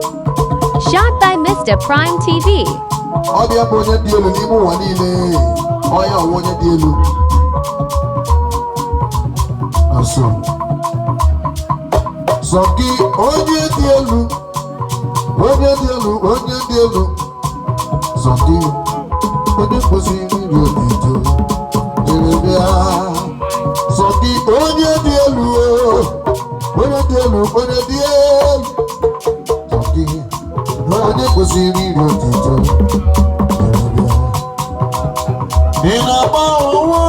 Shot by Mr. Prime TV. Ọ dị ya bụ onye dị elu n'ime ụwa niile. Ọ ya ọwụ onye dị elu. Asọ. Sọ gị onye dị elu, onye dị elu, onye dị elu. Sọ gị onye kwesịrị iri otito dịrị bịa. Sọ gị onye dị elu, onye dị elu, onye dị elu. Sọ gị onye kwesịrị iri otito dịrị bịa. Ị na-agba ụwa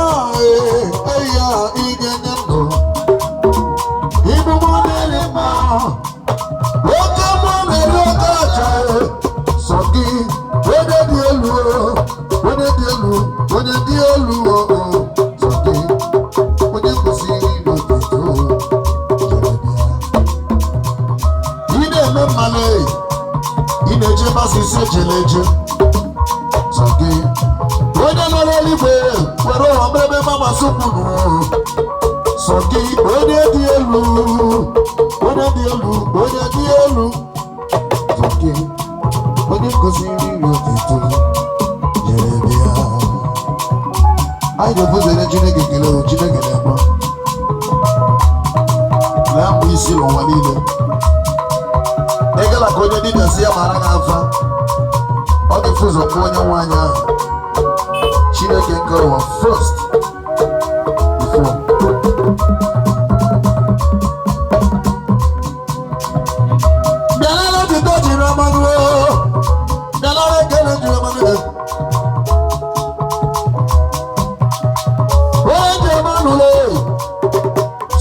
eya inye ndụ. Ibu mụ na-eri mma, oke mụ na-eri oke aja. Sọ gị onye dị elu, onye dị elu, onye dị elu. Sọ gị onye kwesịrị iri otito dịrị bịa. Ị na-eme mmanụ, ị na-eche masị isi ejele eje. Sọ gị onye nọ n'eluigwe were ụwa mere mama sokwunu. Sọ gị onye dị elu, onye dị elu, onye dị elu. Sọ gị onye kwesịrị iri otito jere bịa. Anyị ga-ebuzere Chineke ekele o. Chineke na-eme na-amụ isi n'ụwa niile. Ị gala ka onye dibịa si ya mara gị afa, ọ ga-efu ụzọ kpụọ onye nwe anyị ahụ Chineke nke ụwa first before. Bịanara otito jiri ọmanụ o, bịanara ekele jiri ọmanụ o. Onye ji ọmanụ le,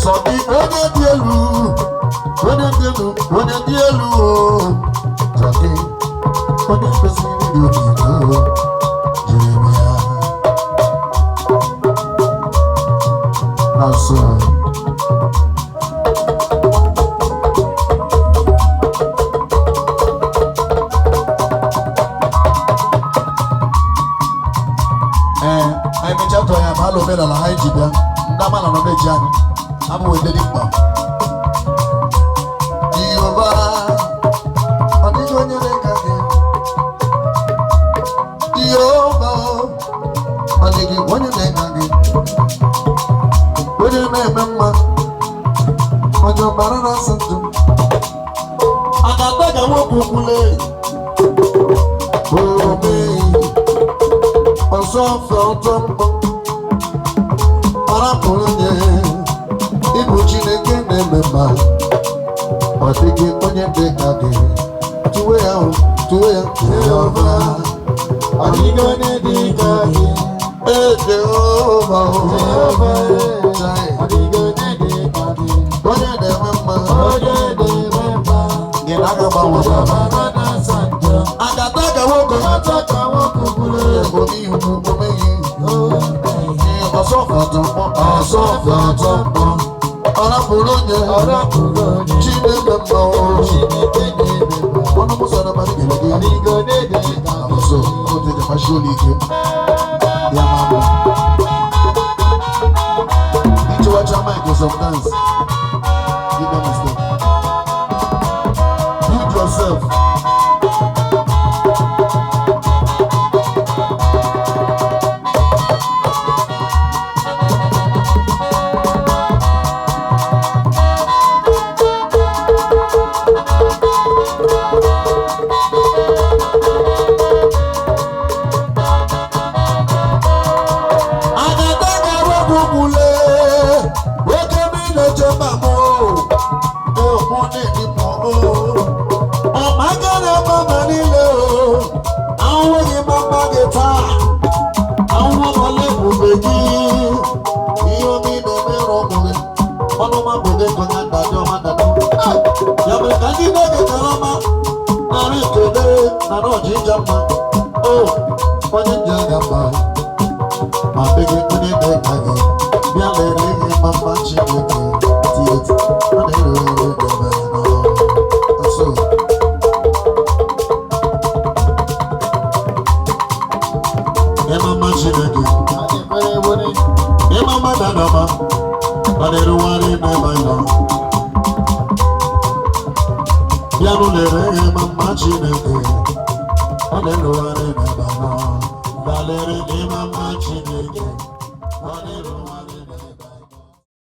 sọ gị onye dị elu, onye dị elu, onye dị elu o. Sọ gị onye kwesịrị iri otito jiri bịa. Na so. Ee, anyị mechaa tụọ ya ma ala omenala ha ji bịa, ndị amala nọ na-eji anyị abụghị ndị dị mkpa. Jehova, ọ dịghị onye dị ka gị. Jehova, ọ dịghị onye dị ka gị. Onye na-eme mma, onye ọbara na-asa ndụ. Akata ka nwoke ukwule, omei, ọsọ fe ọtọ mkpọ, arapụrụ nye, ịbụ Chineke na-eme mma, ọ dịghị onye dị ka gị. Tuwe ya o, tuwe ya. Jehova, Ọ dịghị onye dị ka gị. Ee, Jehova o. Jehova, Chai. ọ dịghị onye dị ka gị. Onye na-eme mma, Onye na-eme mma, gị na-aga gbanwe. ọbara na-asa njọ. Akata ka nwoke, Nwata ka nwoke bụrụ omeihu, omeihu. ome. Ọsọ fọtọ mkpọ, ọsọ fọtọ mkpọ. Ọ rapụrụ onye, Ọ rapụrụ onye. Chineke mma o. Chineke na-eme mma. Ọnụ mụsọ na mmadụ kele Ọ gị. dịghị onye dị ka gị. Ọsọ, ọ dị ka mashi ụlọ ike. Ya ma mụ. Ichewacha mic sometimes. You no mistake. Build yourself. Agata ga-arọgbugbule, oke mmiri na-eche mba m o, mụ na-eri m o. Ọmaka na-eme mma niile o, ahụghị m mma gị taa, ahụhụ m ole ebube gị, ihe omi na-emerụ ụmụ gị, ọnụma bụ gị ka onye ndadị ọma dada. Ya mere ka ndị nne gị kara ọma, nara ekele, nara ọjịja mma, o, onye nje aga mma. Ma dịghị onye dị ka gị, bịa lere ihe mma Chineke tieti, ọ na-ere ere ebe nọ nso. Ịma mma Chineke, Ọ dị were were. ịma mma dadama, ọ na-eruwarị n'ebe nọ. Bịa. Bịanụ lere ịma mma Chineke, ọ na-erugharị n'ebe nọ. Bịa lere ịma mma Chineke, ọ na-erugharị.